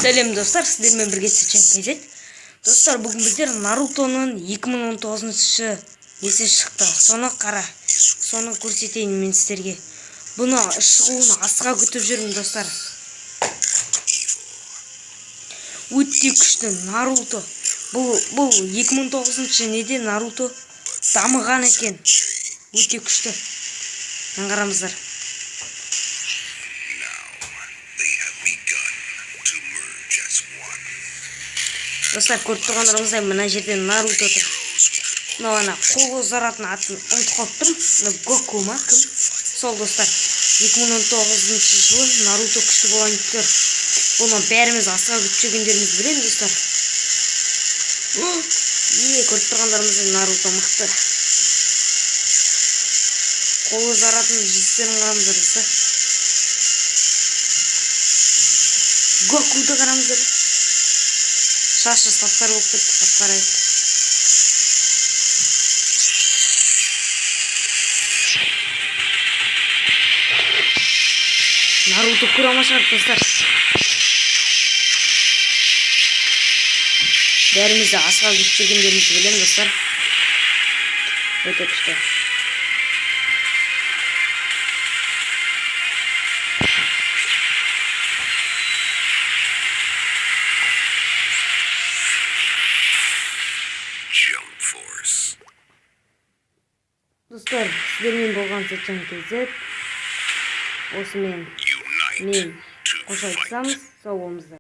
Сәлем, достар, сіздермен бірге Сәтжан KZ. Достар, бүгін біздер Нарутоның 2019 несі шықты. Соны қара. Соны көрсетейін мен сіздерге. Бұны шығуын асыға күтіп жүрмін, достар. Өте күшті Наруто. Бұл 2009 неде Наруто дамыған екен. Өте күшті. Мына қараңыздар. They have begun to merge as one. Достар, көріп тұрғандарыңыздай, мына жерде Наруто тұр. Мынау ана қолы ұзаратын, атын ұмытып қалып тұрмын. Мына Гоку ма, кім? Сол, достар. 2019 жылы Наруто күшті болайын деп тұр. Бұны бәріміз асыға күтіп жүргендерімізді білемін, достар. Е, көріп тұрғандарыңыздай, Наруто мықты. Қолы ұзаратын жүздерін қараңыздар, достар. Гокуды қараңыздар. Шашы сап-сары болып кетті, қап-қара еді. Наруто Курама шығарды, достар. Бәріміз де асыға күтіп жүргендерімізді білемін, достар. Өте күшті. Jump Force. Достар, сіздермен болған Сәтжан KZ. Осымен Unite мен to қош fight. айтысамыз. Сау болыңыздар.